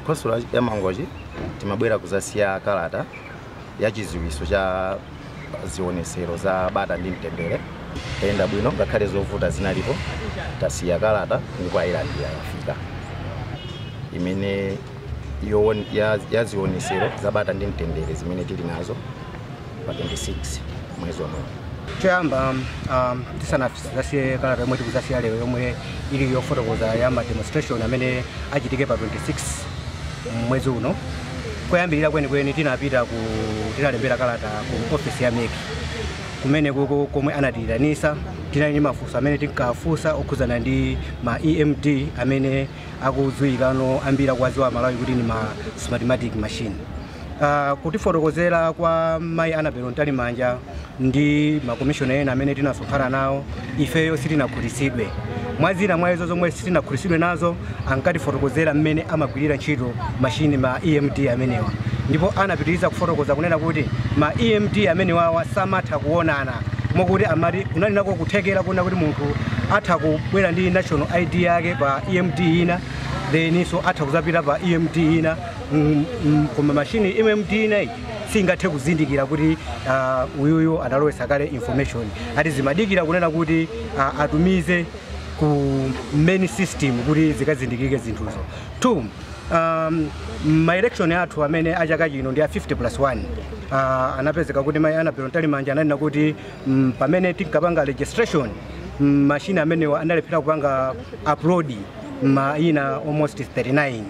Khonsolo ya Mangochi timabwera kuzasiya kalata ya chiziwiso cha zionesero za bata ndi mtendere. Tayenda bwino ngakhale zovuta zinalipo, tasiya kalata ndipo ayilandira yafika imene ya zionesero za bata ndi mtendere zimene tili nazo pa 26 mwezi wa mwezi. Choyamba, tisanasiye kalata yomwe tikuzasiya lero yomwe ili yofotokoza ya ma demonstration amene achitike pa 26 mwezi uno, koyambirira kwenikweni tinapita ku tinalembera kalata ku office ya MEC kumene kuko komwe anatiyitanisa. Tinali ndi mafunso amene tinkafunsa okhuzana ndi ma EMD amene akudziwikano ambiri akuwadziwa Malawi kuti ni ma Smartmatic machine. Kutifotokozera kwa mayi Annabel Mtalimanja ndi makomishona ena amene tinasonkhana nawo, ifeyo sitinakhutitsidwe. Mwazina mwa izo zomwe sitinakhutitsidwe nazo, ankatifotokozera mmene amagwirira ntchito machine ma EMD amenewa, ndipo anapitiriza kufotokoza kunena kuti ma EMD amenewawa samatha kuonana, mokuti amati kunali nako kuthekera kuona kuti munthu atha kubwera ndi national ID yake pa EMD ina, then so atha kuzapita pa EMD ina, koma machine EMD ina iyi singathe kuzindikira kuti uyuyu analowesa kale information. Ati zimadikira kunena kuti atumize ku main system kuti zikazindikike zinthuzo. Two, ma election athu amene achaka chino ndi a 50 plus 1. Anapezeka kuti mayi Annabel Mtalimanja ananena kuti pamene tinkapanga registration, machine amenewa analephera kupanga upload maina almost 39,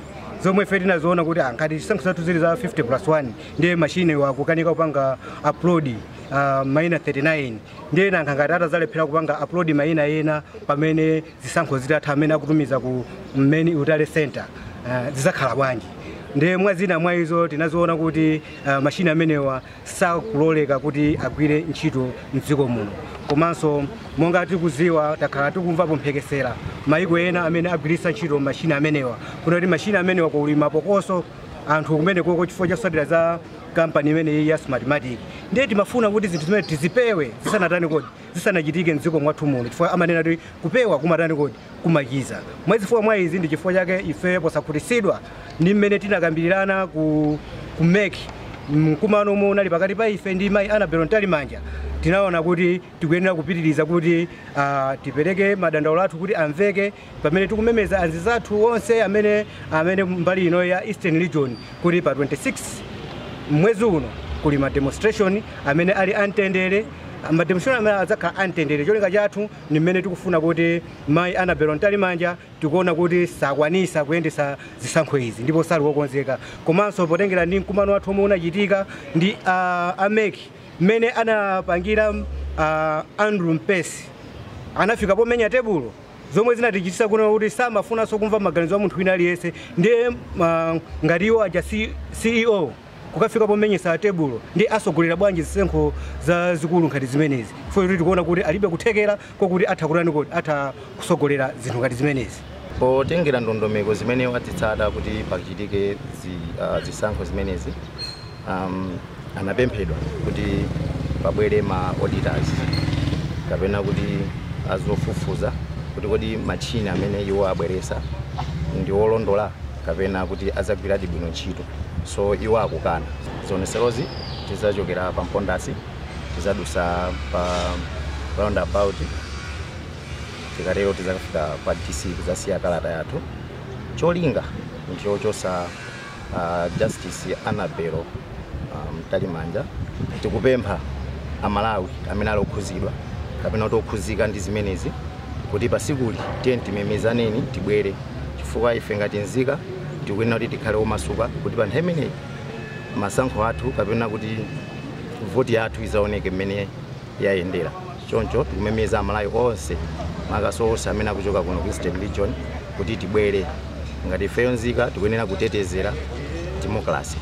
zomwe ife tinaziona kuti ankati zisankho zathu zili za 50 plus 1, ndiye machine wakukanika kupanga upload maina 39, ndiye nankha ngati atazalephera kupanga upload maina ena pamene zisankho zitatha amene akutumiza ku main tally center, zizakhala bwanji? Ndiye mwazina mwa izo tinaziona kuti machine amenewa sakuloleka kuti agwire ntchito mdziko muno. Komanso monga tikuziwa, takhala tikumvapo mphekesera maiko ena amene agwiritsa ntchito machine amenewa kuna kuti machine amenewa kuli mapokoso anthu kumene koko chifukwa chotsatira za kampani imeneyi ya Smartmatic. Ndiye timafuna kuti zinthu zimene tizipewe zisanatani kodi, zisanachitike mdziko mwathu muno, chifukwa amanena kuti kupewa kumatani kodi, kumachiza. Mwazifukwa mwa izi ndi chifukwa chake ife posakhutitsidwa ndi mmene tinakambirana ku MEC, mkumano omwe unali pakati pa ife ndi mayi Annabel Mtalimanja, tinaona kuti tikuyenera kupitiriza kuti tipereke madandaulo athu kuti amveke pamene tikumemeza anzathu onse amene mbali ino ya Eastern Region kuti pa 26 mwezi uno kuli ma demonstration amene ali amtendere, ma demonstration amene adzakhala amtendere. Cholinga chathu ni mmene tikufuna kuti mayi Annabel Mtalimanja tikuona kuti sakwanisa kuyendesa zisankho izi ndipo sali wokonzeka. Komanso potengera ndi mkumano wathu omwe unachitika ndi a MEC, mmene anapangira Andrew Mpesi anafika pomenya tebulo, zomwe zinatichitisa kuona kuti samafunanso kumva maganizo a munthu wina aliyense. Ndiye ngati iwo aja CEO kukafika pomenyesa tebulo, ndi asogolera bwanji zisankho za zikulu ngati zimenezi? Chifukwa kuti tikuona kuti alibe kuthekera kokuti atha kutani kodi, atha kusogolera zinthu ngati zimenezi. Potengera ndondomeko zimene wazitsata kuti pachitike zisankho zimenezi, anapemphedwa kuti pabwere ma auditors kapena kuti azofufuza kuti kodi machine amene iwo abweresa ndi olondola kapena kuti azagwiradi bwino ntchito. So iwo akukana. Zioneserozi tizachokera pa Mpondasi, tizadusa pa roundabout, tikatero tizakafika pa DC kuzasiya kalata yathu. Cholinga ndichochosa Justice Annabel Mtalimanja. Tikupempha Amalawi amene ali okhuzidwa kapena kuti okhuzika ndi zimenezi kuti pasikuli tiye timemezaneni tibwere, chifukwa ife ngati nzika tikuyenera kuti tikhale omasuka kuti pa nthawi imeneyi masankho athu kapena kuti voti yathu izaoneke mmene yayendera. Choncho tikumemeza Amalawi onse, makaso onse amene akuchoka kuno ku Eastern Region, kuti tibwere. Ngati ifeyo nzika tikuyenera kutetezera democracy.